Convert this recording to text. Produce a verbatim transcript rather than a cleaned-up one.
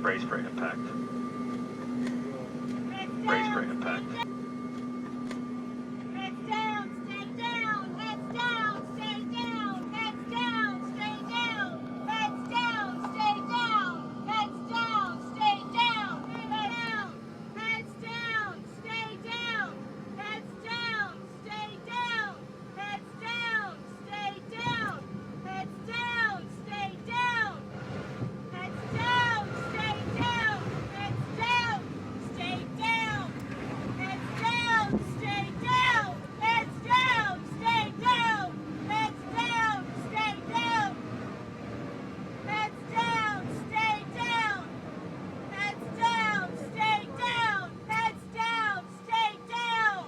Brace for impact. Brace for impact. Heads down, stay down, heads down, stay down, heads down, stay down, heads down, stay down, heads down, stay down, heads down, stay down, heads down, stay down, heads down, stay down, heads down, stay down. Heads down, stay down. Heads down, stay down. Heads down, stay down. Heads down, stay down. Heads down, stay down. Heads down, stay down. Heads down, stay down. Heads down, stay down.